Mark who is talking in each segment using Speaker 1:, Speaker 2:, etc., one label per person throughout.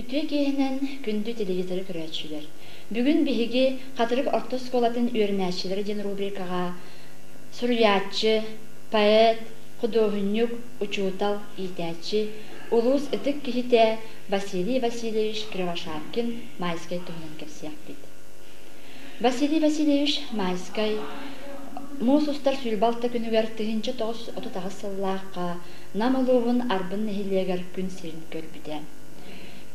Speaker 1: Үтүө киэһэнэн, күндү телевизоры көрөөччүлэр! Бүгүн биһиги Хатырык орто оскуолатын үөрэнээччилэрэ диэн рубрикаҕа суруйааччы, поэт, худуоһунньук, учуутал, иитээччи, улуус ытык киһитэ Василий Васильевич Кривошапкин Майскай туһунан кэпсиэхпит. Василий Васильевич Майскай муус устар 26 күнүгэр 1938 сыллаахха Нам улууһун Арбын нэһилиэгэр күн сирин көрбүтэ.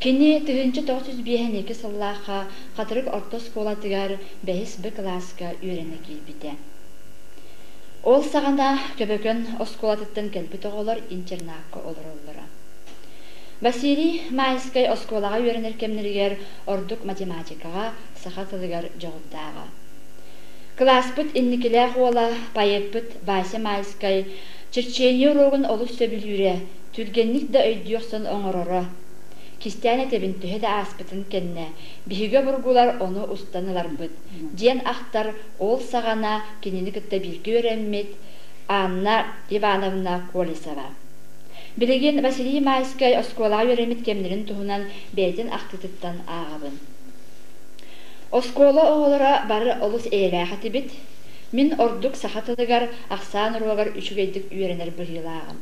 Speaker 1: Кини 1952 сыллаахха Хатырык орто оскуолатыгар бэһис Б кылааска үөрэнэ киирбитэ. Ол саҕана Көбөкөн оскуолатыттан кэлбит оҕолор интернакка олороллоро. Василий Майскай оскуолаҕа үөрэнэр кэмнэригэр ордук математикаҕа, саха тылыгар дьоҕурдааҕа. Кылааспыт инникилээх уола, поэппыт Вася Майскай черчение уруогун олус сөбүлүүрэ, түргэнник да өйдүү охсон оҥороро. Кистээн этэбин төһө да ааспытын кэннэ, биһиги обургулар ону устан ыларбыт, диэн ахтар ол саҕана кинини кытта бииргэ үөрэммит Анна Ивановна Колесова. Билигин Василий Майскай оскуолаҕа үөрэммит кэмнэрин туһунан бэйэтин ахтыытыттан ааҕабын. Оскуола оҕолоро бары олус эйэлээх этибит. Мин ордук саха тылыгар, ахсаан уруогар үчүгэйдик үөрэнэр быһыылааҕым.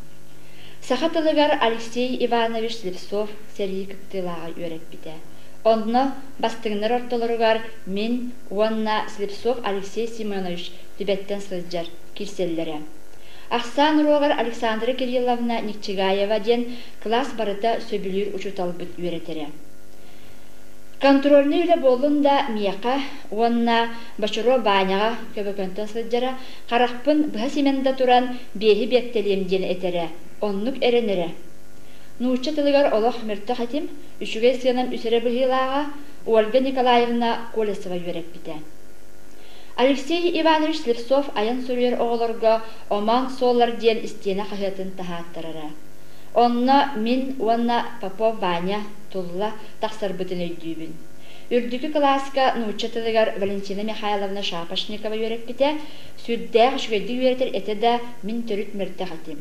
Speaker 1: Саха тылыгар Алексей Иванович Слепцов сэрии кыттыылааҕа үөрэппитэ. Онно бастыҥнар ортолоругар мин уонна Слепцов Алексей Семенович Түбэттэн сылдьар киирсэллэрэ. Ахсаан уруогар Александра Кирилловна Никчигаева диэн кылаас барыта сөбүлүүр учууталбыт үөрэтэрэ. Контрольнай үлэ буоллун да миэхэ уонна Бочуруо Ваняҕа Көбөкөнтөн сылдьара, харахпын быһа симэн да туран биэһи биэртэлиэм диэн этэрэ, оннук эрэнэрэ. Нуучча тылыгар олох мөлтөх этим, үчүгэй сыанам үс эрэ быһыылааҕа, Ольга Николаевна Колесова үөрэппитэ. Алексей Иванович Слепцов айан суруйар оҕолорго Омоон суоллар диэн истиэнэ хаһыатын таһааттарара. Онно мин уонна Попов Ваня тулла тахсарбытын өйдүүбүн. Үрдүкү кылааска нуучча тылыгар Валентина Михайловна Шапошникова үөрэппитэ, сүрдээх үчүгэйдик үөрэтэр этэ да, мин төрүт мөлтөх этим.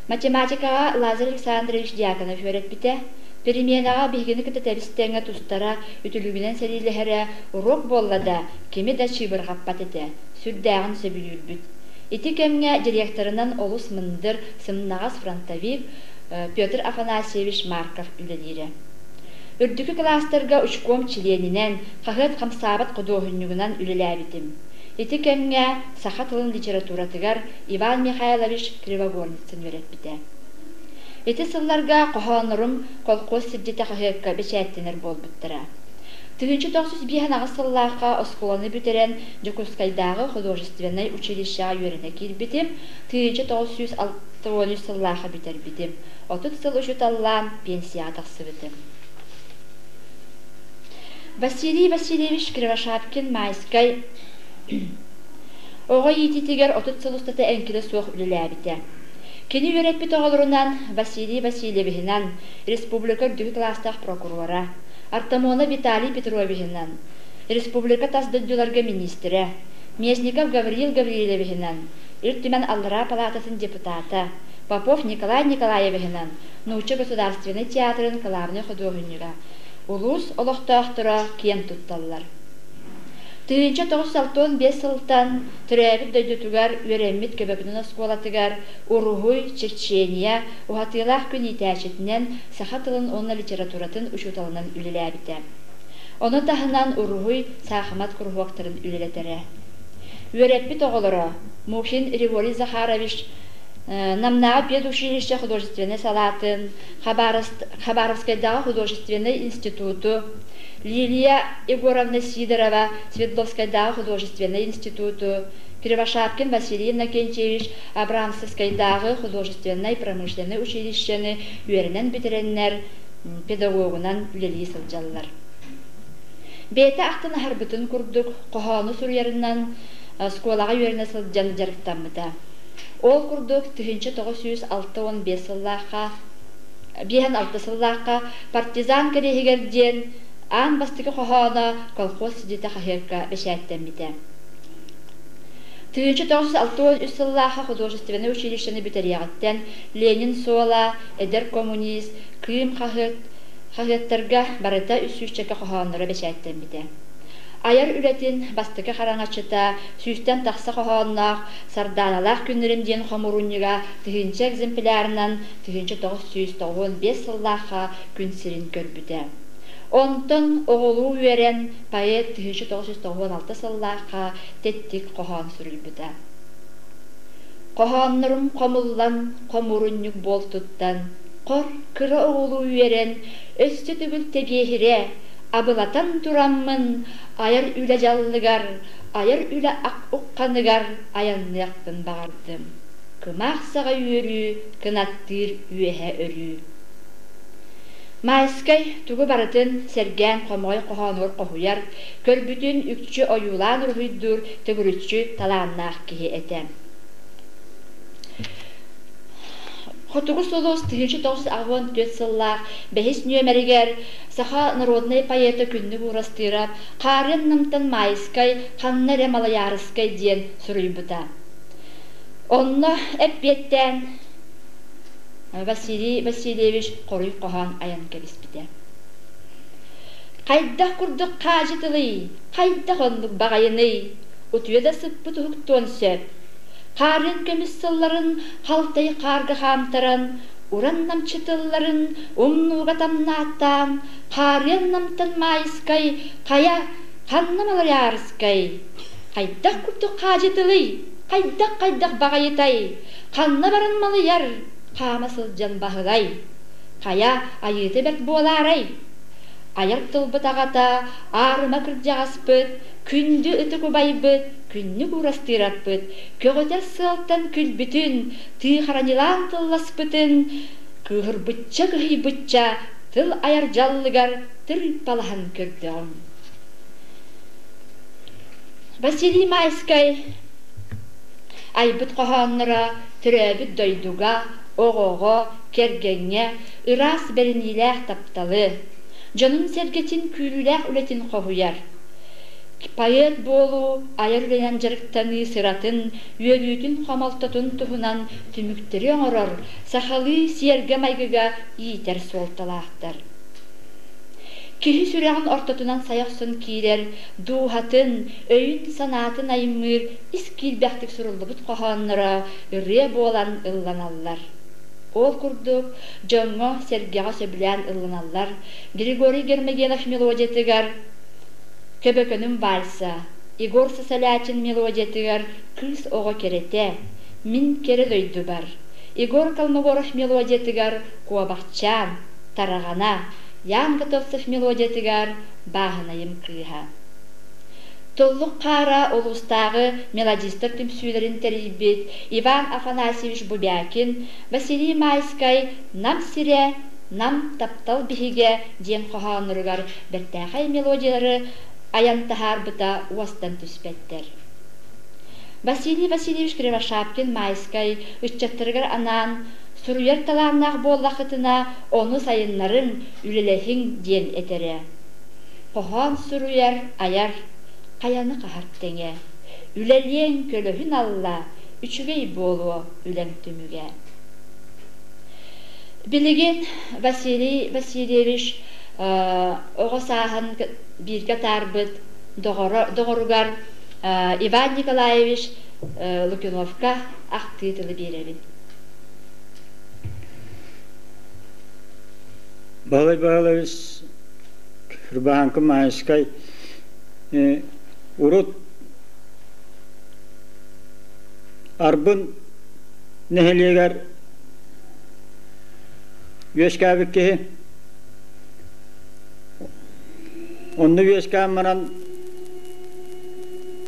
Speaker 1: Математикаҕа Лазарь Александрович Дьяконов үөрэппитэ, переменаҕа биһигини кытта тэбис-тэҥҥэ тустара, үтүлүгүнэн сэриилэһэрэ, уруок буолла да, кими да чыыбырҕаппат этэ, сүрдээҕин сөбүлүүрбүт. Ити кэмҥэ директорынан олус мындыр, сымнаҕас фронтовик Петр Афанасьевич Марков үлэлиирэ. Үрдүкү кылаастарга учком чилиэнинэн, хаһыат хамсаабат худуоһунньугунан үлэлээбитим. Ити кэмҥэ саха тылын литературатыгар Иван Михайлович Кривогорницын үөрэппитэ. Ити сылларга хоһооннорум колхоз сирдьитэ хаһыакка бэчээттэнэр буолбуттара. 1958 сыллаахха оскуоланы бүтэрэн Дьокуускайдааҕы художественнай училищеҕа үөрэнэ киирбитим, 1963 сыллаахха бүтэрбитим. 30 сыл учууталлаан пенсияҕа тахсыбытым. Василий Васильевич Кривошапкин-Майскай оҕо иитиитигэр 30 сыл устата эҥкилэ суох үлэлээбитэ. Кини үөрэппит оҕолорунан Василий Васильевиһынан республика үрдүкү кылаастаах прокурора, Артамонов Виталий Петровиһынан республика тас дойдуларга миниистирэ, Местников Гавриил Гаврильевиһынан Ил Түмэн Аллараа палаататын депутата, Попов Николай Николаевиһынан Нуучча государственнай театрын кылаабынай худуоһунньуга, улуус олохтоохторо киэн тутталлар. 1965 сылтан төрөөбүт дойдутугар үөрэммит Көбөкөнүн оскуолатыгар уруһуй, черчение, уһатыылаах күн иитээччитинэн, саха тылын уонна литературатын учууталынан үлэлээбитэ. Ону таһынан уруһуй, саахымат куруһуоктарын үлэлэтэрэ. Үөрэппит оҕолоро Мухин Григорий Захарович Намнааҕы педучилище художественнай салаатын, Хабаровскайдааҕы художественнай институту, Лилия Егоровна Сидорова Свердловскайдааҕы художественнай институту, Кривошапкин Василий Иннокентьевич Абрамцевскайдааҕы художественнай-промышленнай училищены үөрэнэн бүтэрэннэр педагогунан үлэлии сылдьаллар. Бэйэтэ ахтан аһарбытын курдук, хоһоону суруйарынан оскуолаҕа үөрэнэ сылдьан дьарыктаммыта. Ол курдук 1965 сыллаахха 56 сыллаахха «Партизан кэриэһигэр» диэн аан бастакы хоһооно колхоз сидьитэ хаһыакка бэчээттэммитэ. 1963 сыллаахха художественнай училищены бүтэриэҕиттэн Ленин суола, Эдэр коммунист, Кыым хаһыат Хаһыаттарга барыта үс сүүсчэкэ хоһоонноро бэчээттэммитэ. Айар үлэтин бастакы хараҥаччыта сүүстэн тахса хоһоонноох «Сардааналаах күннэрим» диэн хомуурунньуга тыһыынча экземплярынан 1995 сыллаахха күн сирин көрбүтэ. Онтон оҕолуу үөрэн поэт 1996 сыллаахха тэттик хоһоон суруйбута. Хоһооннорум хомуллан, хомуурунньук буолтуттан, хор кыра оҕолуу үөрэн, өссө төгүл тэбиэһирэ, абылатан тураммын, айар үлэ дьаллыгар, айар үлэ ах ухханыгар айанныахпын баҕардым. Кымаах саҕа үөрүү, кынаттыыр үөһэ өрүү. Майскай тугу барытын сэргээн хомоҕой хоһоонугар хоһуйар, көрбүтүн үкчү ойуулаан уруһуйдуур төгүрүччү талааннаах киһи этэ. Хотугу сулус 1984 сыллаах бэһис нүөмэригэр саха народнай поэта Күннүк Уурастыырап Хаарыан Намтан Майскай ханна эрэ Малайаарыскай диэн суруйбута. Онно эппиэттээн Василий Васильевич хоруй хоһоон айан кэбиспитэ. Хайдах курдук хаадьытылый, хайдах оннук баҕайыный, утуйа да сыппыт уһуктуон сөп. Хаарын көмүс сылларын халтай хаарга хаамтаран, уран намчытылларын умнууга тамнааттаан, хаарыан намтан маайыскай, хайа, ханна малайаарыскай? Хайдах курдук хаадьытылый, хайдах-хайдах баҕайытай, ханна баран малыйар, хаама сылдьан баһылай? Хайа, айыыта бэрт буолаарай? Айар тылбыт аҕата, аарыма кырдьаҕаспыт, күндү ытык убайбыт, күннүк уурастыыраппыт, көҕүтэр сыалтан күлбүтүн, тыыхараньылаан тылласпытын, кыыһырбычча-кыһыйбычча тыл айар дьаллыгар тырыыппалаһан көрдөҕүм. Василий Майскай айбыт хоһоонноро төрөөбүт дойдуга, оҕоҕо, кэргэҥҥэ ыраас бэриниилээх тапталы, дьонун-сэргэтин күүрүүлээх үлэтин хоһуйар. Поэт буолуу, айар үлэнэн дьарыктаныы сыратын, үөрүүтүн-хомолтотун туһунан түмүктэри оҥорор, сахалыы сиэргэ-майгыга иитэр суолталаахтар. Киһи сүрэҕин ортотунан сайа охсон киирэр, дууһатын, өйүн-санаатын аймыыр ис киирбэхтик суруллубут хоһоонноро ырыа буолан ылланаллар. Ол курдук, дьоҥҥо-сэргэҕэ сөбүлээн ылланаллар Григорий Гермогенов мелодиятыгар «Көбөкөнүм вальса», Егор Сосолятин мелодиятыгар «Кыыс оҕо кэрэтэ», «Мин кэрэ дойдубар», Егор Колмогоров мелодиятыгар «Куобахчаан», Тараҕана, Ян Готовцев мелодиятыгар «Бааһынайым кыыһа». Туллук хаара улуустааҕы мелодистар түмсүүлэрин тэрийбит Иван Афанасьевич Бубякин, Василий Майскай «Нам сирэ, Нам таптал биһигэ» диэн хоһоонноругар бэртээхэй мелодиялары айан таһаарбыта уостан түспэттэр. Василий Васильевич Кривошапкин-Майскай ыччаттарыгар анаан суруйар талааннаах буоллаххытына, ону сайыннарыҥ, үлэлэһиҥ диэн этэрэ. Хоһоон суруйар, айар, хайаны хаһар тэҥэ. Үлэлиэҥ көлөһүн алла, үчүгэй буолуо үлэҥ түмүгэ. Билигин Василий Васильевич оҕо сааһын бииргэ атаарбыт доҕоругар Иван Николаевич Лукиновка ахтыы тылы биэрэбин.
Speaker 2: Баһылай Баһылайыс Кырбаһааҥкы Маайыскай урут Арбын нэһилиэгэр үөскээбит киһи. Онно үөскээн баран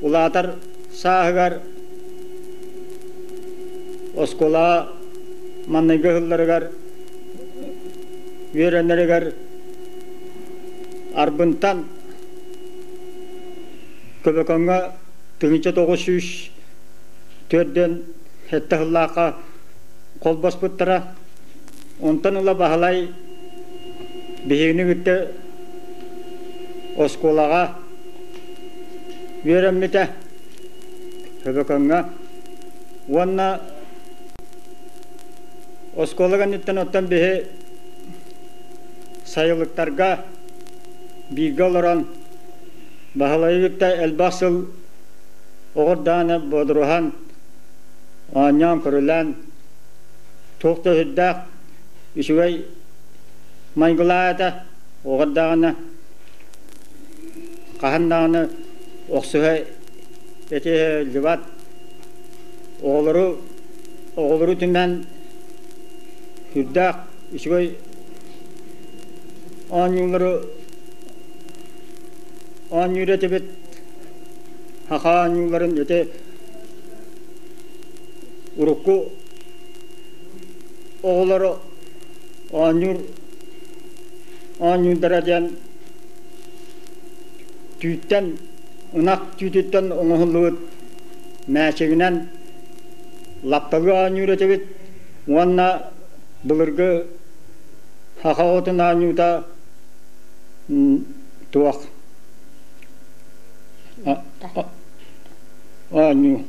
Speaker 2: улаатар сааһыгар оскуолаҕа маҥнайгы ыһылларыгар үөрэнэригэр Арбынтан Көбөкөҥҥө 1904 сэттэ сыллаахха холбоспуттара. Онтон ыла Баһылай биһигини кытта оскуолаҕа үөрэммитэ Көбөкөҥҥө уонна оскуола кэнниттэн оттон биһи. сайылыктарга бииргэ олорон Баһылайы кытта элбэх сыл оҕордааны бодоруһан, оонньоон-көрүлээн туох да сүрдээх үчүгэй майгылаах этэ. Оҕордааҕына хаһан даҕаны охсуһа этиһиллибат. Оҕолору оҕолору түмэн сүрдээх үчүгэй оонньуулары оонньуур этибит. Саха оонньууларын ити урукку оҕолору оонньуур оонньуурдара диэн түүттэн ынах түүтүттэн оҥоһуллубут мээчигинэн лапталыы оонньуур этибит уонна былыргы саха оҕотун оонньуута туох оонньуу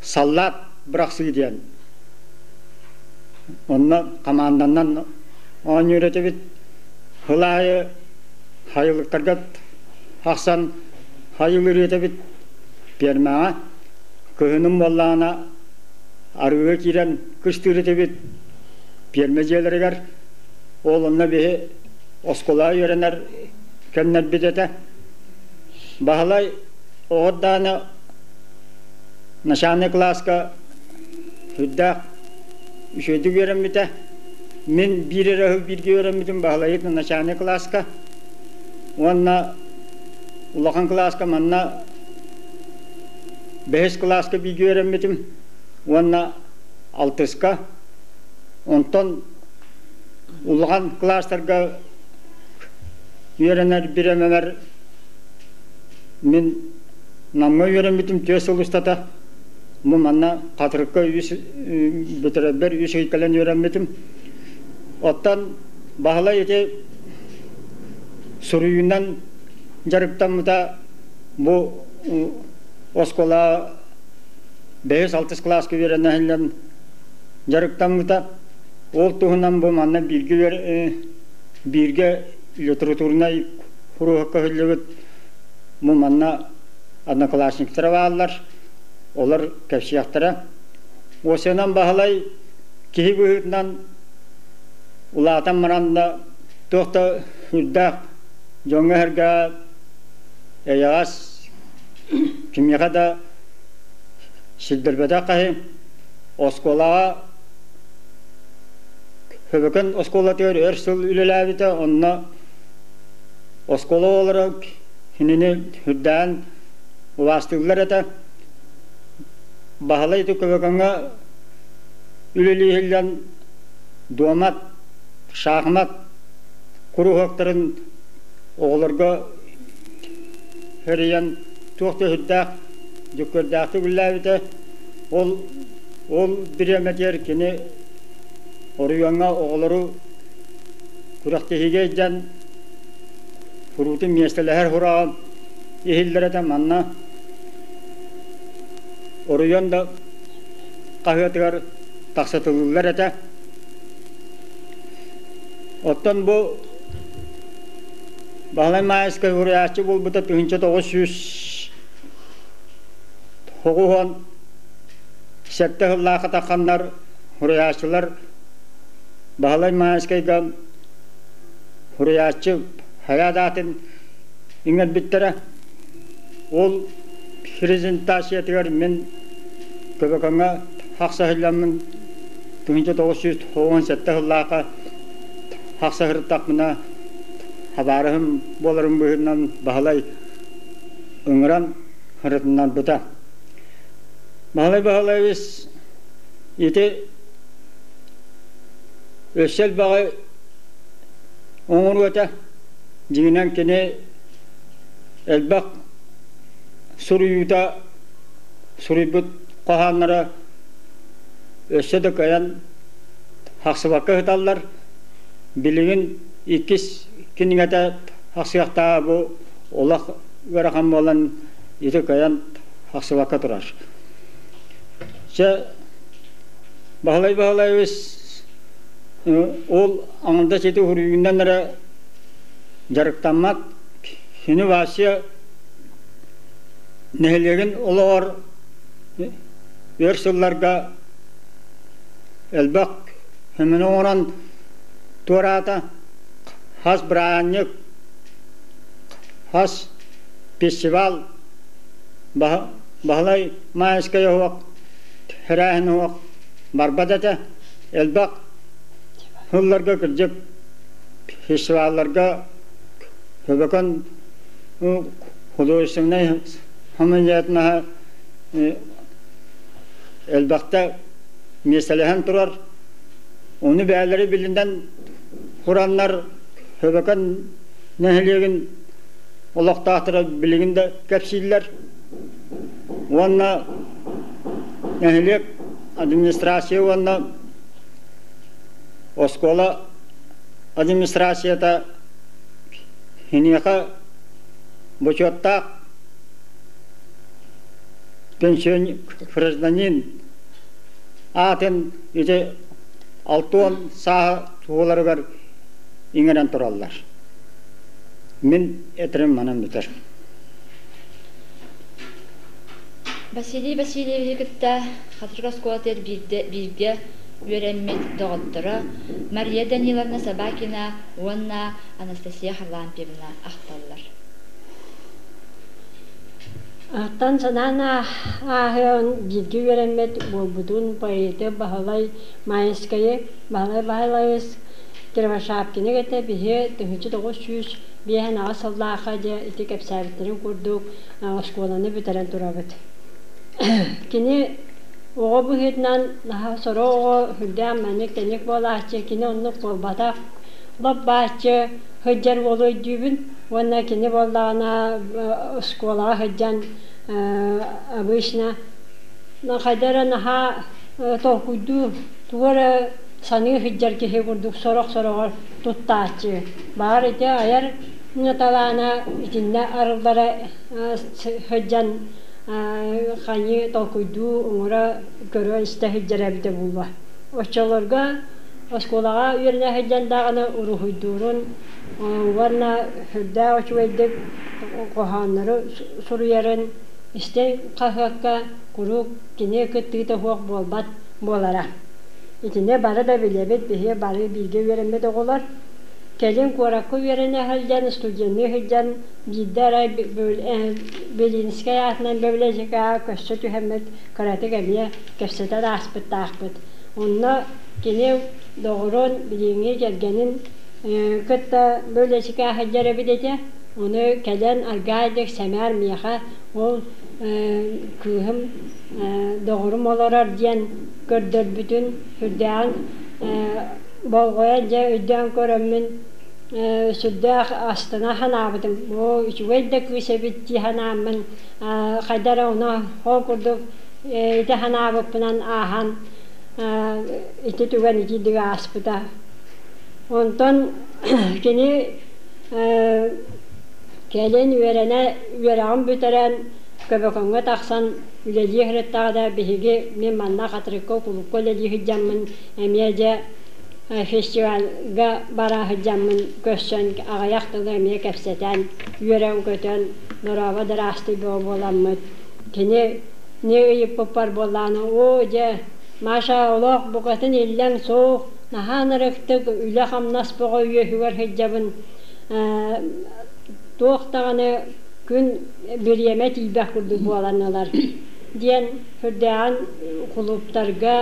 Speaker 2: саллаат бырахсыы диэн онно хамаанданан оонньуур этибит сыл аайы хайылыктарга тахсан хайылыыр этибит пиэрмэҕэ кыһынын буоллаҕына арыыга киирэн кыстыыр этибит пиэрмэ дьиэлэригэр ол онно биһи оскуолаҕа үөрэнэр кэмнэрбит этэ. Баһылай оҕо даҕаны начальнай кылааска сүрдээх үчүгэйдик үөрэммитэ. Мин биир эрэ сыл бииргэ үөрэммитим Баһылайы начальнай кылааска. Уонна улахан кылааска манна бэһис кылааска бииргэ үөрэммитим уонна алтыска. Онтон улахан кылаастарга үөрэнэр бириэмэбэр мин Намҥа үөрэммитим 4 сыл устата. Бу манна Хатырыкка үс бүтэрэрбэр үс ый кэлэн үөрэммитим. Оттон Баһылай ити суруйуунан дьарыктаммыта бу оскуола бэһис-алтыс кылааска үөрэнэ иһиллэн дьарыктаммыта. Ол туһунан бу манна бииргэ бииргэ литературнай куруһукка иһиллибит бу манна одноклассниктара бааллар, олор кэпсиэхтэрэ. Осенан Баһылай киһи быһыытынан улаатан баран да туох да сүрдээх дьоҥҥо-сэргэҕэ эйэҕэс, кимиэхэ да сирдэрбэтэх киһи. Оскуолаҕа Хөбөкөн оскуолатыгар өр сыл үлэлээбитэ, онно оскуола оҕолоро кинини үрдээн убаастыыллар этэ. Баһылай ити Көбөкөҥҥө үлэлии иһиллэн дуомат, шахмат куруһуоктарын оҕолорго тэрийэн туох да сүрдээх дьүккүөрдээхтик үлэлээбитэ. Ол ол бириэмэтигэр кини оройуоҥҥа оҕолору күрэхтэһиигэ илдьэн куруутун миэстэлэһэр сураҕа иһиллэр этэ. Манна оройуон да хаһыатыгар тахсытыллар этэ. Оттон бу Баһылай Маайыскай суруйааччы буолбута 1997 сыллаахха тахханнар суруйааччылар Баһылай Маайыскайга суруйааччы хайа даатын иҥэрбиттэрэ. Ол презентациятыгар мин Көбөкөҥҥө тахса сылдьаммын 1997 сыллаахха тахса сырыттахпына табаарыһым буоларым быһыытынан Баһылай ыҥыран сырытыннарбыта. Баһылай Баһылаевич ити өссө элбэҕи оҥоруо этэ. Дьиҥинэн кини элбэх суруйуута суруйбут хоһоонноро өссө да кыайан тахсыбакка сыталлар. Билигин иккис кинигэтэ тахсыахтааҕа бу олох ыарахан буолан ити кыайан тахсыбакка турар. Чэ, Баһылай Баһылаевич. Ол аҥардас ити уһуруйуунан эрэ дьарыктаммат. Кини Вася нэһилиэгин олоҕор өр сылларга элбэх көмөнү оҥорон туораата. Хас бырааһынньык, хас фестивал Баһылай Маайыскай оһох, тэрээһин оһох барбат этэ. Элбэх сылларга кырдьык фестивалларга Көбөкөн художественнай хамыйаатынаһа элбэхтэ миэстэлэһэн турар. Ону бэйэлэри билинэн тураннар Көбөкөн нэһилиэгин олохтоохторо билигин да кэпсииллэр. Уонна нэһилиэк администрация уонна оскуола администрацията киниэхэ бочуоттаах пенсионер гражданин аатын ити 60 сааһа туоларыгар иҥэрэн тураллар. Мин этэрим манан бүтэр.
Speaker 1: Василий Васильевиһы кытта Хатырык оскуолатыгар бииргэ үөрэммит доҕотторо Мария Даниловна Собакина уонна Анастасия Харлампьевна ахталлар.
Speaker 3: Ахтан санаан ааһыан бииргэ үөрэммит буолбутун поэты Баһылай Маайыскайы Баһылай Баһылайыс Кривошапкины кытта биһи 1958 сыллаахха дьэ ити кэпсээбиттэрин курдук оскуоланы бүтэрэн турабыт. Кини оҕо быһыытынан наһаа сорох оҕо сүрдээх маннык тэник буолааччы, кини оннук буолбатах. Лоп-бааччы сылдьар уолу өйдүүбүн уонна кини буоллаҕына оскуолаҕа сылдьан обычно хайда эрэ наһаа толкуйдуу тугу эрэ саныы сылдьар киһи курдук сорох-сороҕор туттааччы. Баҕар ити айар талаана итиннэ арыллара сылдьан хайыы толкуйдуу, оҥоро, көрө-истэ сылдьар эбитэ буолуо. Оччолорго оскуолаҕа үөрэнэ сылдьан даҕаны уруһуйдуурун уонна сүрдээх үчүгэйдик хоһооннору суруйарын истэн хаһыакка куруук кини кыттыыта суох буолбат буолара. Итини бары да билэбит, биһиги бары бииргэ үөрэммит оҕолор. Кэлин куоракка үөрэнэ сылдьан, студенныы сылдьан биирдэ арай Белинскэй аатынан библиотекаҕа көссө түһэммит кыратык эмиэ кэпсэтэн ааспыттаахпыт. Онно кини доҕорун, билиҥҥи кэргэнин кытта библиотекаҕа сылдьар эбит этэ. Ону кэлэн аргаайдык сэмээр миэхэ ол кыыһым доҕорум олорор диэн көрдөрбүтүн сүрдээҕин болҕойон дьэ өйдөөн көрөммүн сүрдээх астына санаабытым. Оо, үчүгэй да кыыс эбит дии санааммын хайда эрэ ону ол курдук ити санаабыппынан ааһан ити түгэн итиидик ааспыта. Онтон кини кэлин үөрэнэ үөрэҕин бүтэрэн Көбөкөҥҥө тахсан үлэлии сырыттаҕа да биһиги мин манна Хатырыкка кулуупка үлэлии сылдьаммын эмиэ дьэ фестивальга бара сылдьаммын көрсөн аҕыйах тылы эмиэ кэпсэтэн үөрэн-көтөн дорообо дыраастый бөҕө буоламмыт кини не ыйыппыппар буоллаҕына оо дьэ Маша олох букатын иллэҥ суох наһаа ынырыктык үлэ-хамнас бөҕө үөһүгэр сылдьабын туох даҕаны күн бириэмэ тиийбэх курдук буолан ылар диэн сүрдээҕин кулууптарга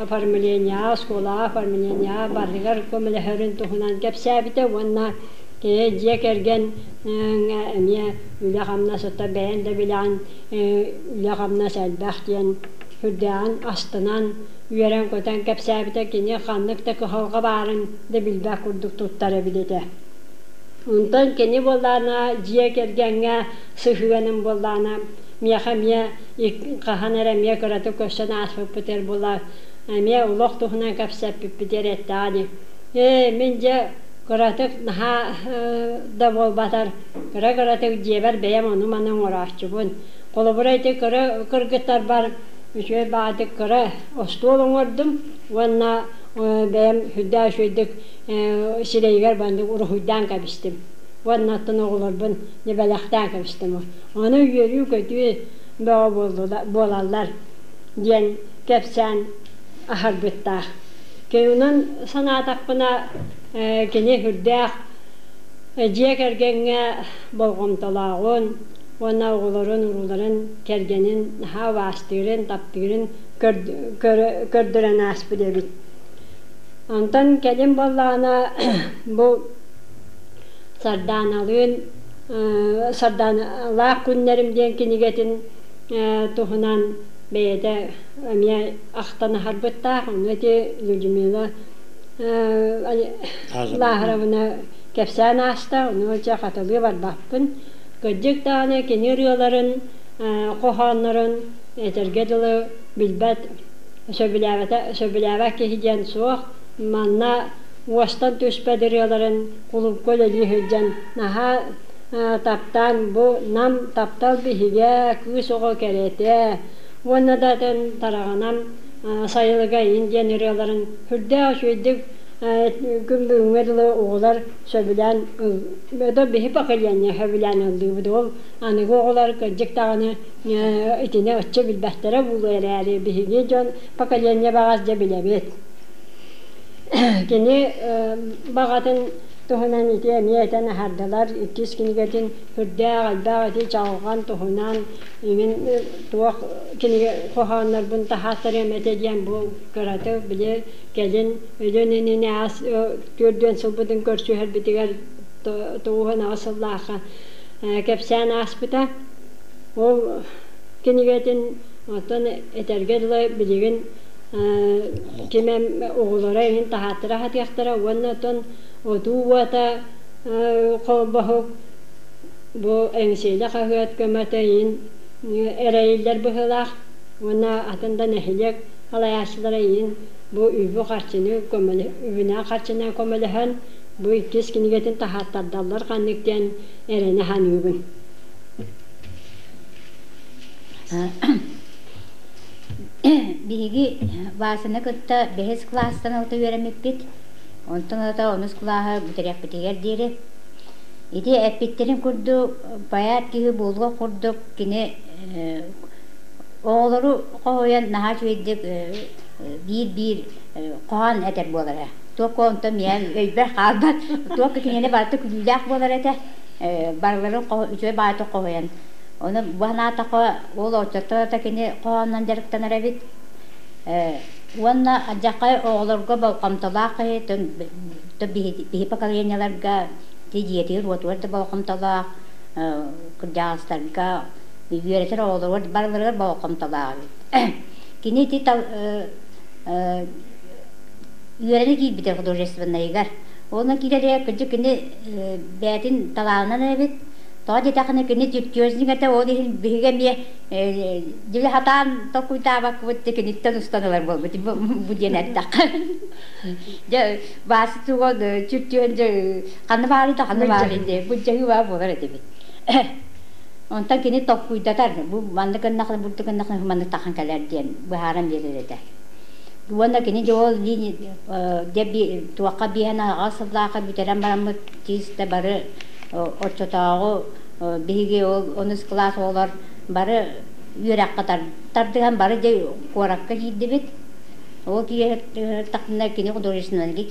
Speaker 3: оформлениеҕа, оскуолаҕа оформлениеҕа барытыгар көмөлөһөрүн туһунан кэпсээбитэ уонна кини дьиэ кэргэн эмиэ үлэ-хамнас отто бэйэн да билэҕин үлэ-хамнас элбэх диэн сүрдээҕин астынан үөрэн-көтөн кэпсээбитэ кини ханнык да кыһалҕа баарын да билбэт курдук туттар эбит этэ. Онтон кини буоллаҕына дьиэ кэргэҥҥэ сыһыаным буоллаҕына миэхэ эмиэ хаһан эрэ эмиэ кыратык көрсөн ааспыппытыгар буолла эмиэ олох туһунан кэпсэппиппитигэр эттэҕэ дии ээ мин дьэ кыратык наһаа да буолбатар кыра-кыратык дьиэбэр бэйэм ону-маны оҥорооччубун холобура ити кыра кыргыттарбар үчүгэй баҕатык кыра остуол оҥордум уонна Бэйэм сүрдээх үчүгэйдик сирэйигэр маннык уруһуйдаан кэбистим. Уонна оттон оҕолорбун бэлэхтээн кэбистим. Ону үөрүү-көтүү бөҕө буолаллар диэн кэпсээн аһарбыттаах. Онон санаатахпына, кини сүрдээх дьиэ кэргэҥҥэ болҕомтолооҕун уонна оҕолорун, урууларын, кэргэнин наһаа убаастыырын, таптыырын көрдөрөн ааспыт эбит. Онтон кэлин буоллаҕына бу Сардааналыын Сардааналаах күннэрим диэн кинигэтин туһунан бэйэтэ эмиэ ахтан аһарбыттаах. Ону ити Людмила Лааһаровна кэпсээн ааста, ону дьэ хатылыы барбаппын. Кырдьык даҕаны кини ырыаларын, хоһооннорун этэргэ дылы билбэт, сөбүлээбэтэ, сөбүлээбэт киһи диэн суох. Манна уостан түспэт ырыаларын кулуупка үлэлии сылдьан наһаа таптаан бу Нам таптал биһигэ, кыыс оҕо кэрэтэ уонна да атын Тараҕанам сайылыга иин диэн ырыаларын сүрдээх үчүгэйдик күн бүгүҥҥэ дылы оҕолор сөбүлээн ыл биһи поколение сөбүлээн ыллыыбыт. Ол аныгы оҕолор кырдьык даҕаны итини оччо билбэттэрэ буолуо эрээри биһиги дьон поколение баҕас дьэ билэбит. Кини баҕатын туһунан ити эмиэ этэн аһардылар. Иккис кинигэтин сүрдээх элбэх ити чаҕылҕан туһунан иҥин туох кинигэ хоһооннорбун таһааттарыам этэ диэн бу кыраты били кэлин өлөн иннинэ аас 40 сылбытын көрсүһэрбитигэр 98 сыллаахха кэпсээн ааспыта. Ол кинигэтин оттон этэргэ дылы билигин ким оҕолоро иһин таһааттара сатыахтара уонна оттон отуу уота холбоһук бу Эҥсиэли хаһыат көмөтө иһин эрэйиллэр быһыылаах уонна атын да нэһилиэк салайааччылара иһин бу үбү-харчыны үбүнэн-харчынан көмөлөһөн бу иккис кинигэтин таһааттардаллар ханнык диэн эрэнэ саныыбын.
Speaker 4: Биһиги Васяны кытта бэһис кылаастан ылта үөрэммиппит. Онтон ылата онус кылааһы бүтэриэхпитигэр диэри. Ити эппиттэрин курдук поэт киһи буолуох курдук кини оҕолору хоһуйан наһаа үчүгэйдик биир-биир хоһоон этэр буолара. Туохха онтон миэхэ өйбөр хаалбат. Туохха кинини барыта күлүүлээх буолар этэ. Барыларын үчүгэй баҕайытык хоһуйан. Ону бу санаатахха ол оччотто да кини хоһоонунан дьарыктанар эбит. Уонна алдьархай оҕолорго болҕомтолоох киһи биһи поколениеларга дьиэтигэр-уотугар да болҕомтолоох, кырдьаҕастарга үөрэтэр оҕолоругар барыларыгар болҕомтолоох эбит. Кини ити үөрэнэ киирбитэ художественнайыгар. Онно киирэригэр кырдьык кини бэйэтин талаанынан эбит. Тоҕо диэтэххинэ кини чертежник этэ, ол иһин биһиги эмиэ дьили сатаан толкуйдаабаккыбыт киниттэн устан ылар буолбут бу диэн эттэххэ. Дьэ Вася тугун чертеһин дьэ ханна баарый да ханна баарый диye былдьаһыы баар буолар этибит. Онтон кини толкуйдатар бу маннык гыннахына бурдук гыннахына маннык тахан кэлэр диэн быһааран биэрэр этэ. Уонна кини дьэ ол дьэ туохха биэһэн аҕа сыллаахха бүтэрэн бараммыт чисто бары оччотооҕу биһиги ол онус кылаас оҕолор бары үөрэххэ тардыһан бары дьэ куоракка киирдибит. Ол кииртэхпинэ кини художественнайга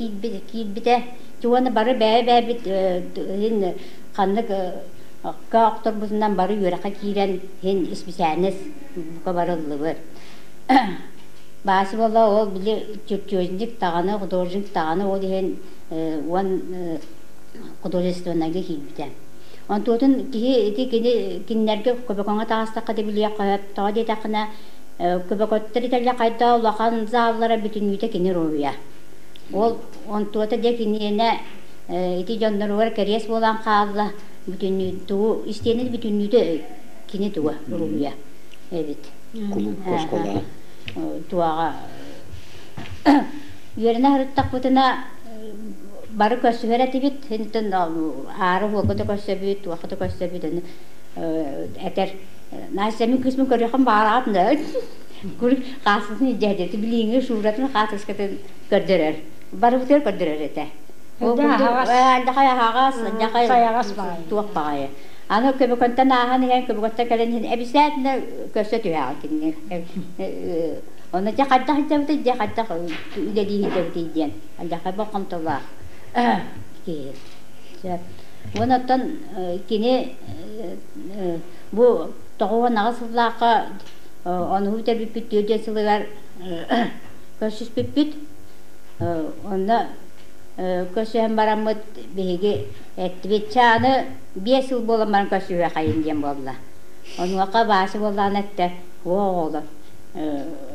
Speaker 4: киирбитэ. Уонна бары бэйэ-бэйэбит ханнык охторбутунан бары үөрэххэ киирэн иһин исписээнэс бука барыллыбыт. Баасы буолла ол били чертежник даҕаны, художник даҕаны ол иһин уон художественнайга киирбитэ. Онтуотун киһи ити кини кинилэргэ Көбөкөҥө таҕыстахха да билиэххэ сөп. Тоҕо диэтэххинэ Көбөкөттөр итэллэ хайда улахан заллара бүтүннүүтэ кини уруһуйа. Ол онтуота дьэ киниэнэ ити дьонноругар кэриэс буолан хаалла бүтүннүү тугу истиэнэ бүтүннүүтэ кини туга уруһуйа эбит.
Speaker 2: Кулуупка оскуолаҕа.
Speaker 4: Туаҕа үөрэнэ сырыттахпытына бары көрсүһэр этибит. Интэн аары уолга да көрсөбүт, туохха да көрсөбүт. Этэр Настя мин кыыспын көрүөххүн баҕараҕын да. Кур хааскытын илдьэ билиҥҥи сууратын хаатыскатын көрдөрөр. Барыбытыгар көрдөрөр этэ. Ол курдук алдьахай аһаҕас, алдьахай туох баҕайы. Аны Көбөкөнтөн ааһан иһэн, Көбөкөнтөн кэлэн иһэн эбисээтинэ көрсө түһэҕин кинини. Онно дьэ хайдах илдьэбитий, дьэ хайдах үлэлии илдьэбитий диэн алдьахай болҕомтолоох киһи. Уонна оттон кини бу 98 сыллаахха онуһу бүтэрбиппит 4 сылыгар көрсүспүппүт. Онно көрсүһэн бараммыт биһиги эттибит, чэ аны 5 сыл буолан баран көрсүһүөххэйин диэн буолла. Онуоха Вася буоллаҕына эттэ, оо оҕолор,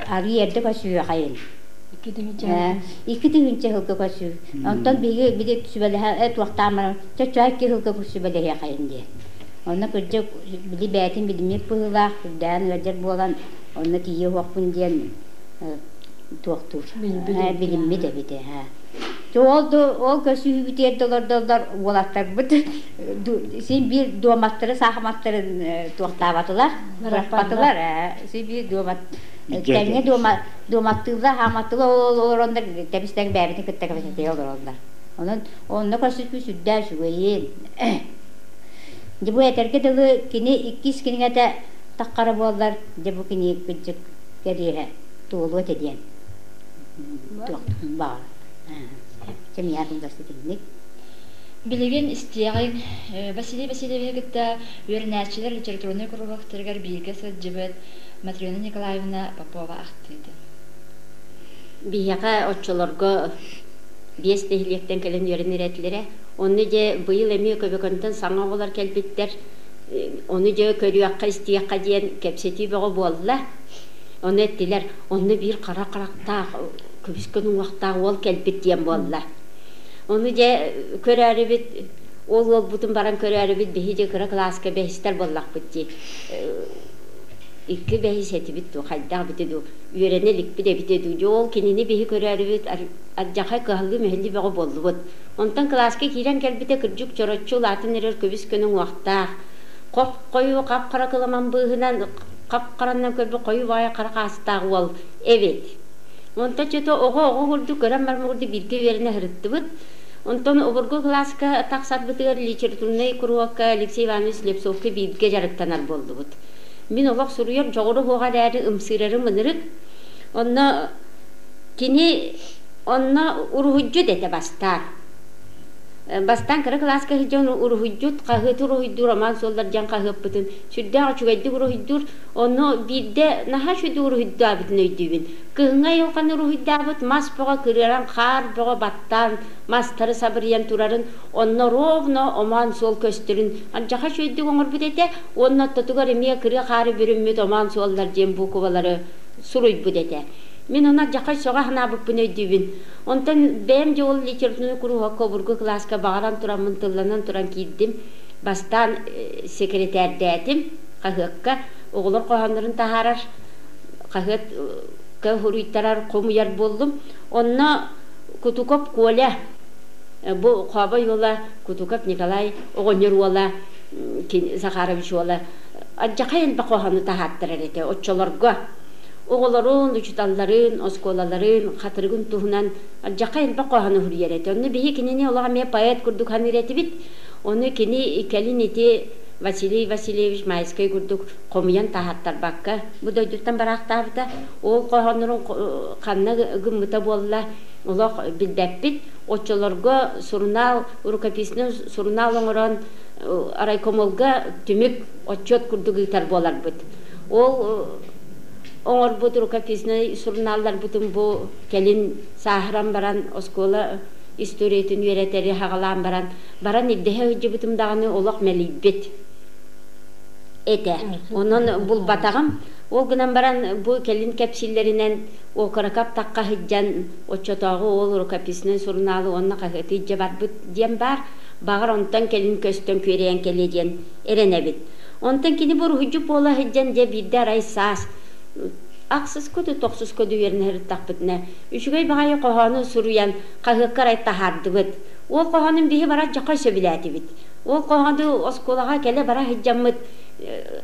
Speaker 4: арыы эрдэ көрсүһүөххэйин. 2 тыһыынча сылга көрсү. Онтон биһиги били сүбэлэһэ туохтаан баран, чэ 2 сылга сүбэлэһиэхэйин диэн. Онно кырдьык били бэйэтин билиммит быһыылаах, үрдээн ыалдьар буолан, онно тиийиэ суохпун диэн туохтуур. Билиммит эбит. Ол ол көрсүһүүбүтүгэр да олордоллор уолаттарбыт син биир дуоматтары саахыматтарын туохтаабатылар, бырахпатылар. Син биир дуомат тэҥҥэ дуома дуоматтыыллар, хааматтыылар ол олороннор тэбис-тэҥ бэйэбитин кытта кэпсэтэ олороллор. Онон онно көрсүспүт сүрдээх үчүгэйин. Дьэ бу этэргэ дылы кини иккис кинигэтэ таххара буоллар, дьэ бу кини кырдьык кэриэһэ туолуо этэ диэн баҕар. Чэ, кылгас итинник.
Speaker 1: Билигин истиэҕиҥ Василий Васильевиһы кытта үөрэнээччилэр литературнай куруһуоктарыгар бииргэ сылдьыбыт Матрена Николаевна Попова ахтыытын.
Speaker 5: Биһиэхэ оччолорго 5 нэһилиэктэн кэлэн үөрэнэр этилэрэ. Онно дьэ быйыл эмиэ Көбөкөнтөн саҥа оҕолор кэлбиттэр. Ону дьэ көрүөххэ, истиэххэ диэн кэпсэтии бөҕө буолла. Ону эттилэр, онно биир хара харахтаах, көбүскэн уҥуохтаах уол кэлбит диэн буолла. Ону дьэ көрөөрүбүт, ол уолбутун баран көрөөрүбүт, биһи дьэ кыра кылааска бэһистэр буоллахпыт дии. Икки бэһис этибит дуу, хайдах эбитэ дуу, үөрэнэ иликпит эбитэ дуу. Дьэ ол кинини биһи көрөөрүбүт, алдьархай кыһаллыы-мүһэллии бөҕө буоллубут. Онтон кылааска киирэн кэлбитэ кырдьык чороччу улаатан эрэр көбүс көнө уҥуохтаах, хоп-хойуу хап-хара кыламан быыһынан хап-харанан көрбүт хойуу баҕайы хара хаастаах уол эбит. Онтон чөтө оҕо-оҕо курдук көрөн баран курдук бииргэ үөрэнэ сырыттыбыт. Онтон обургу кылааска тахсарбытыгар литературнай куруһуокка Алексей Иванович Слепцовка бииргэ дьарыктанар буоллубут. Мин олох суруйар дьоҕуру суоҕа эрээри ымсыырарым ынырык. Онно кини онно уруһуйдьут этэ бастаан. Бастаан кыра кылааска сылдьан уруһуйдьут, хаһыаты уруһуйдуур Роман Суоллар диэн хаһыаппытын сүрдээх үчүгэйдик уруһуйдуур. Онно биирдэ наһаа үчүгэйдик уруһуйдаабытын өйдүүбүн. Кыһыҥҥы айылҕаны уруһуйдаабыт мас бөҕө кырыаран, хаар бөҕө баттаан, мастары сабырыйан турарын, онно ровно омоон суол көстөрүн алдьархай үчүгэйдик оҥорбут этэ уонна ортотугар эмиэ кырыа хаары бүрүммүт омоон суоллар диэн буукубалары суруйбут этэ. Мин ону алдьархай сөҕө санаабыппын өйдүүбүн. Онтон бэйэм дьэ ол литературнай куруһуокка обургу кылааска баҕаран тураммын тылланан туран киирдим. Бастаан секретэрдээтим хаһыакка. Оҕолор хоһооннорун таһаарар хаһыатка суруйтарар, хомуйар буоллум. Онно Кутуков Коля, бу Хообой уола Кутуков Николай оҕонньор уола Захарович уола алдьархай элбэх хоһоону таһааттарар этэ оччолорго. Оҕолорун, учууталларын, оскуолаларын, хатырыгын туһунан алдьархай элбэх хоһоону суруйар этэ. Онно биһи кинини олох эмиэ поэт курдук саныыр этибит. Ону кини кэлин ити Василий Васильевич Майскай курдук хомуйан таһааттарбакка бу дойдуттан бараахтаабыта. Ол хоһооннорун ханна гыммыта буолла олох билбэппит. Оччолорго сурунаал, рукописный сурунаал оҥорон райкомолга түмүк отчет курдук ыытар буоларбыт. Ол оҥорбут рукописный сурунаалларбытын бу кэлин сааһыран баран оскуола историятын үөрэтэри хаҕалаан баран баран ирдэһэ сылдьыбытым даҕаны олох мэлийбит этэ. Онон булбатаҕым. Ол гынан баран бу кэлин кэпсииллэринэн окорокап тахха сылдьан оччотооҕу ол рукописный сурунаалы уонна хаһыаты илдьэ барбыт диэн баар. Баҕар онтон кэлин көстөн күөрэйэн кэлиэ диэн эрэнэбит. Онтон кини бу уруһуйдьут буола сылдьан дьэ биирдэ арай саас ахсыс көтү тохсус көтү үөрэнэ сырыттахпытына үчүгэй баҕайы хоһоону суруйан хаһыакка арай таһаардыбыт. Ол хоһоонун биһи барар дьохой сөбүлээтибит. Ол хоһоону оскуолаҕа кэлэ бара сылдьаммыт.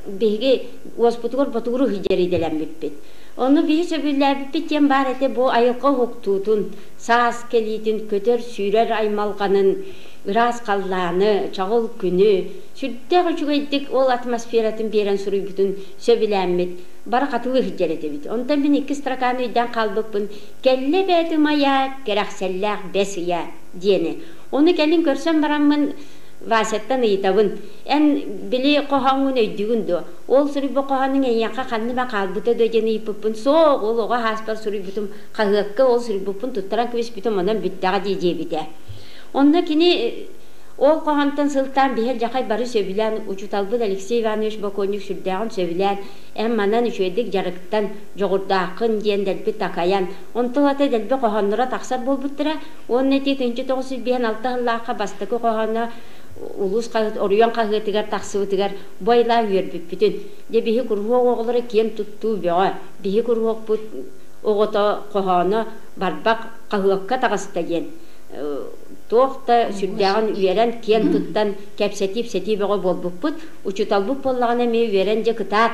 Speaker 5: Биһиги уоспутугар ботугуру сылдьар идэлэммиппит. Ону биһи сөбүлээбиппит диэн баар этэ бу айылҕа уһуктуутун, саас кэлиитин, көтөр-сүүрэр аймалҕанын, ыраас халлааны, чаҕыл күнү сүрдээх үчүгэйдик ол атмосфератын биэрэн суруйбутун сөбүлээммит бары хатылыы сылдьар этибит. Онтон мин икки строканы өйдөөн хаалбыппын «Кэллэ эбээт ымайа, кэрэхсэллээх бэс ыйа» диэни. Ону кэлин көрсөн бараммын Васяттан ыйытабын, эн били хоһооҥҥун өйдүүгүн дуо? Ол суруйбут хоһоонуҥ эйиэхэ ханна эмэ хаалбыта дуо диэн ыйыппыппын, суох, ол оҕо ааспар суруйбутум, хаһыакка ол суруйбуппун туттаран кэбиспитим, онон бүттэҕэ дии диэбитэ. Онно кини ол хоһоонтон сылтаан биһи алдьархай бары сөбүлээн, учууталбыт Алексей Иванович Боконньук сүрдээҕин сөбүлээн, эн манан үчүгэйдик дьарыктан, дьоҕурдааххын диэн дэлби такайан, онтон ата дэлби хоһоонноро тахсар буолбуттара. Уонна ити 1956 сыллаахха бастакы хоһооно улуус хаһыат оройуон хаһыатыгар тахсыбытыгар бу айылаах үөрбүппүтүн. Дьэ биһи куруһуок оҕолоро киэн туттуу бөҕө. Биһи куруһуокпут оҕото хоһооно барбах хаһыакка таҕыста диэн туох да сүрдээҕин үөрэн киэн туттан кэпсэтии-ипсэтии бөҕө буолбуппут. Учууталбыт буоллаҕына эмиэ үөрэн дьэ кытаат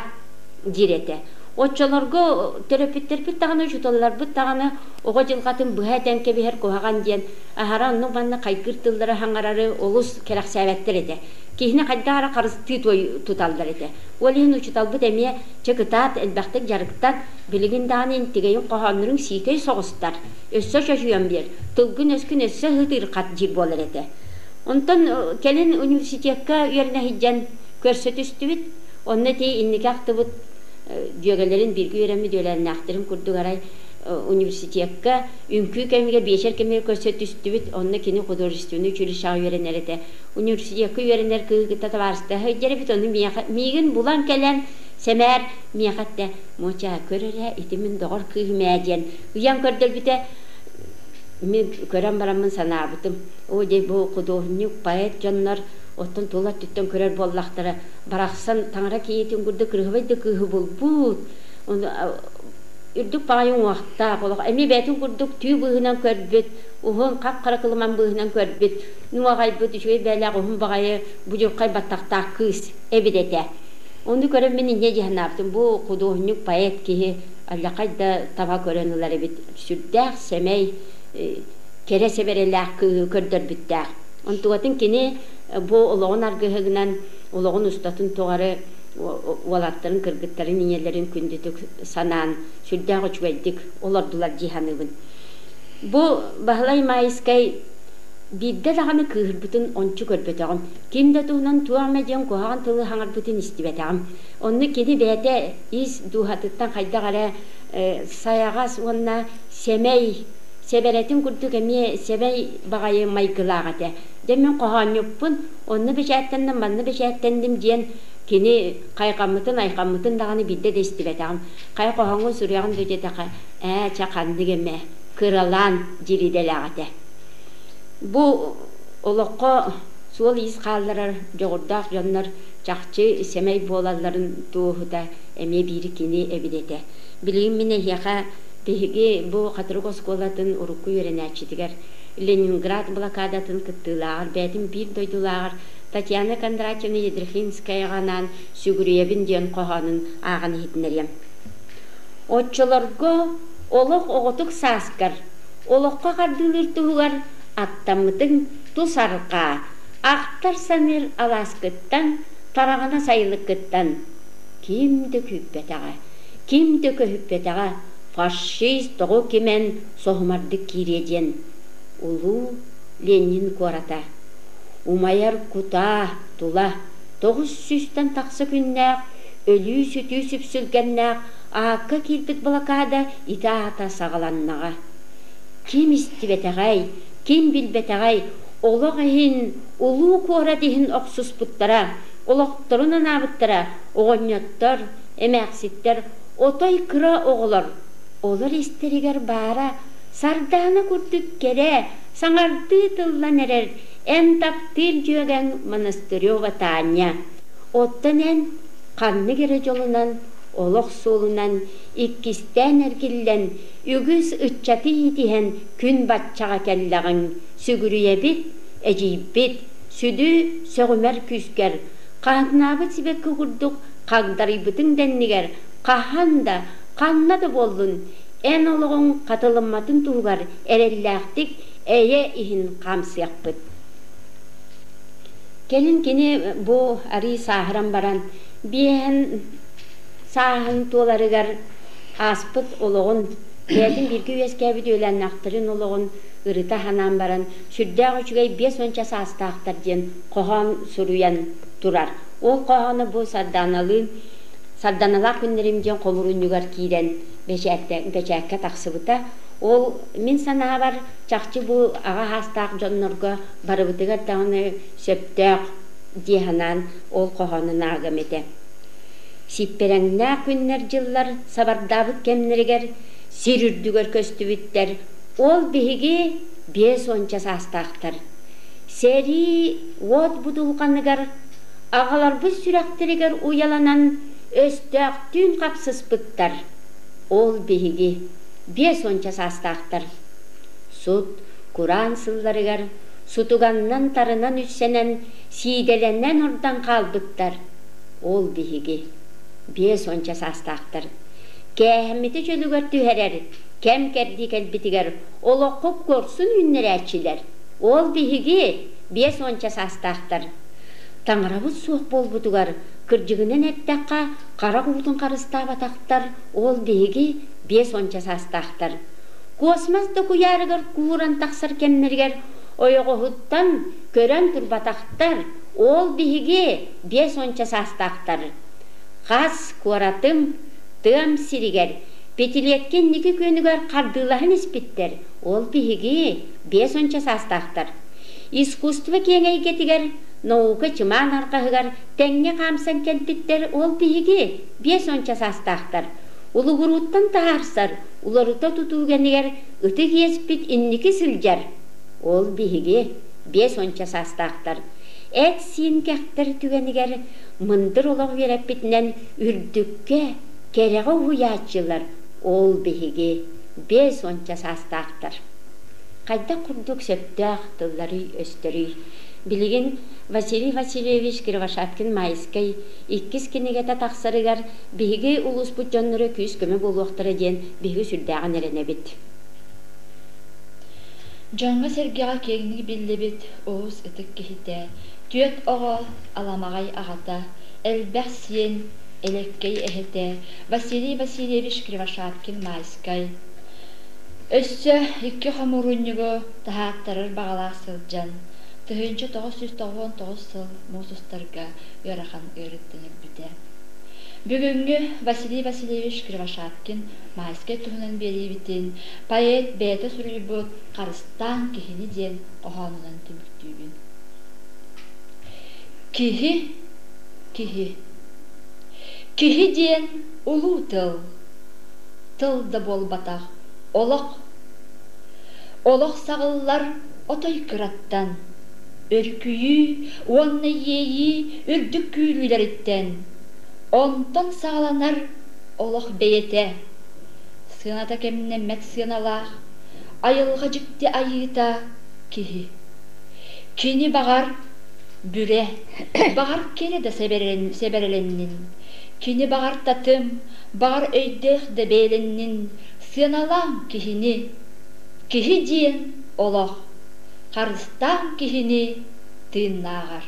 Speaker 5: диир этэ. Оччолорго төрөппүттэрбит даҕаны, учууталларбыт даҕаны оҕо дьылҕатын быһа этэн кэбиһэр куһаҕан диэн аһара оннук-маннык хайгыыр тыллары саҥарары олус кэрэхсээбэттэр этэ. Киһини хайдах эрэ харыстыы туталлар этэ. Ол иһин учууталбыт эмиэ чэ кытаат, элбэхтик дьарыктан, билигин даҕаны интигэйин хоһоонноруҥ сиикэй соҕустар, өссө чочуйан биэр, тылгын-өскүн өссө ыһыытыырхат диир буолар этэ. Онтон кэлин университекка үөрэнэ сылдьан көрсө түстүбүт. Онно ити инники ахтыбыт дьүөгэлэрин бииргэ үөрэммит үөлээннээхтэрин курдук арай университекка үҥкүү кэмигэр, биэчэр кэмигэр көрсө түстүбүт. Онно кини художественнай училищеҕа үөрэнэр этэ. Университекка үөрэнэр кыыһы кытта табаарыстаһа сылдьар эбит. Ону миэхэ, миигин булан кэлэн, сэмээр миэхэ эттэ, «Муоча, көр эрэ, ити мин доҕор кыыһым ээ» диэн ыйан көрдөрбүтэ. Мин көрөн бараммын санаабытым, оо дьэ бу худуоһунньук, поэт дьоннор оттон тула өттүттэн көрөр буоллахтара, барахсан таҥара кийиитин курдук кырыһыбай да кыыһы булбут. Ону үрдүк баҕайы уҥуохтаах, олох эмиэ бэйэтин курдук түү быыһынан көрбүт, уһун хап-хара кылыман быыһынан көрбүт, нуоҕайбыт, үчүгэй бэйэлээх уһун баҕайы будьурхай баттахтаах кыыс эбит этэ. Ону көрөн мин инньэ дии санаабытым, бу худуоһунньук, поэт киһи аллахай да таба көрөн ылар эбит, сүрдээх сэмэй, кэрэ сэбэрэлээх кыыһы көрдөрбүттээх. Онтугатын кини бу олоҕун аргыһыгынан олоҕун устатын тухары уолаттарын, кыргыттарын, ийэлэрин күндүтүк санаан, сүрдээх үчүгэйдик олордулар дии саныыбын. Бу Баһылай Маайыскай биирдэ даҕаны кыыһырбытын ончу көрбөтөҕүм. Ким да туһунан туох эмэ диэн куһаҕан тылы саҥарбытын истибэтэҕим. Онно кини бэйэтэ ис дууһатыттан хайдах эрэ сайаҕас уонна сэмэй, сэбэрэтин курдук эмиэ сэмэй баҕайы майгылаах этэ. Дьэ мин хоһоонньуппун, онно бэчээттэнним, манна бэчээттэнним диэн кини хайҕаммытын, айхаммытын даҕаны биирдэ да истибэтэҕим. Хайа хоһооҥҥун суруйаҕын дуу диэтэххэ, ээ, чэ ханнык эмэ, кыралаан диир идэлээх этэ. Бу олоххо суол-иис хаалларар дьоҕурдаах дьоннор чахчы сэмэй буолалларын туоһута эмиэ биир кини эбит этэ. Билигин мин эһиэхэ биһиги бу Хатырык оскуолатын урукку үөрэнээччитигэр Ленинград блокадатын кыттыылааҕар бэйэтин биир дойдулааҕар Татьяна Кондратьевна Ядрихинскаяҕа анаан «Сүгүрүйэбин» диэн хоһоонун ааҕан иһитиннэриэм. Оччолорго олох оҕотук сааскар, олоххо хардыылыыр туһугар аттаммытыҥ тус арҕаа, ахтар-саныыр алааскыттан, тараҕана сайылыккыттан ким да күүппэтэҕэ, ким да көһүппэтэҕэ фашист тоҕу кимэн соһумардык киириэ диэн улуу Ленин куората умайар кутаа тула 900-тэн тахса күннээх өлүү-сүтүү сүпсүлгэннээх аакка киирбит блокада ити аата саҕаланнаҕа. Ким истибэтэҕэй, ким билбэтэҕэй, олох иһин, улуу куорат иһин охсуспуттара, олохторун анаабыттара оҕонньоттор, эмээхситтэр, отой кыра оҕолор. Олор истэригэр баара сардаана курдук кэрэ, саҥардыы тыллан эрэр эн таптыыр дьүөгэҥ Монастырева Таня. Оттон эн ханнык эрэ дьолунан, олох суолунан иккистээн эргиллэн, үгүс ыччаты иитиһэн күн баччаҕа кэллэҕиҥ, сүгүрүйэбит, эдьиийбит, сүдү сөҕүмэр күүскэр, Хаһыҥнаабыт сибэкки курдук хагдарыйбытыҥ дэннигэр хаһан да, ханна да буоллун, эн олоҕуҥ хатылымматын туһугар эрэллээхтик эйэ иһин хаамсыахпыт. Кэлин кини бу арыы сааһыран баран, биэһэн сааһын туоларыгар ааспыт олоҕун, бэйэтин бииргэ үөскээбит үөлээннээхтэрин олоҕун ырыта санаан баран, сүрдээх үчүгэй 50 саастаахтар диэн хоһоон суруйан турар. Ол хоһоону бу Сардааналыын Сарданалаах күннэрим диэн хомуруунньугар киирэн бэчээккэ тахсыбыта. Ол мин санаабар, чахчы бу аҕа саастаах дьоннорго барыбытыгар даҕаны сөптөөх дии санаан ол хоһоонун аагым этэ. Сиппэрэҥнээх күннэр-дьыллар сабардаабыт кэмнэригэр сир үрдүгэр көстүбүттэр, ол биһиги 50 саастаахтар. Сэрии уот будулҕаныгар аҕаларбыт сүрэхтэригэр уйаланан өстөөхтүүн хапсыспыттар. Ол биһиги 50 саастаахтар. Сут, кураан сылларыгар сутуганнан тарынан үссэнэн, сиидэлэнэн ордон хаалбыттар. Ол биһиги 50 саастаахтар. Кээһэммити чөлүгэр түһэрэр кэм-кэрдии кэлбитигэр олоххо куорсун үүннэрээччилэр. Ол биһиги 50 саастаахтар. Таҥарабыт суох буолбутугар, кырдьыгынан эттэххэ, харах уутун харыстаабатахтар, ол биһиги 50 саастаахтар. Космос да куйаарыгар кууран тахсар кэмнэригэр ойоҕоһуттан көрөн турбатахтар, ол биһиги 50 саастаахтар. Хас куоратым, тыам сиригэр пятилетка инники күөнүгэр хардыылаһан испиттэр, ол биһиги 50 саастаахтар. Искусство киэҥ эйгэтигэр, наука чымаан арҕаһыгар тэҥҥэ хаамсан кэлбиттэр ол биһиги 50 саастаахтар. Улугурууттан таһаарсар, уларыта тутуу кэмигэр ытык иэспит инники сылдьар. Ол биһиги 50 саастаахтар. Эт-сиин кэхтэр түгэнигэр мындыр олох үөрэппитинэн үрдүккэ, кэрэҕэ уһуйааччылар ол биһиги 50 саастаахтар. Хайдах курдук сөптөөх тылларый-өстөрүй? Билигин Василий Васильевич Кривошапкин-Майскай иккис кинигэтэ тахсарыгар биһиги улууспут дьонноро күүс-көмө буолуохтара диэн биһиги сүрдээҕин эрэнэбит.
Speaker 1: Дьоҥҥо-сэргэҕэ киэҥник биллибит уус ытык киһитэ, түөрт оҕо аламаҕай аҕата, элбэх сиэн элэккэй эһэтэ Василий Васильевич Кривошапкин-Майскай Өссө икки хомуурунньугу таһааттарар баҕалаах сылдьан, 1999 сыл муус устарга ыарахан ыарыыттан өлбүтэ. Бүгүҥҥү Василий Васильевич Кривошапкин Майскай туһунан биэриибитин поэт бэйэтэ суруйбут «Харыстаан киһини» диэн хоһоонунан түмүктүүбүн. Киһи, киһи. Киһи диэн улуу тыл. Тыл да буолбатах, олох. Олох саҕыллар отой кыраттан, өрүкүйүү уонна иэйии үрдүк күүрүүлэриттэн. Онтон саҕаланар олох бэйэтэ. Сыаната кэмнэммэт сыаналаах, айылҕа дьикти айыыта киһи. Кини баҕар бүрэ, баҕар кэрэ да сэбэрэлэннин, кини баҕар татым, баҕар өйдөөх да бэйэлэннин, сыаналаан киһини. Киһи диэн олох, харыстаан киһини тыыннааҕар.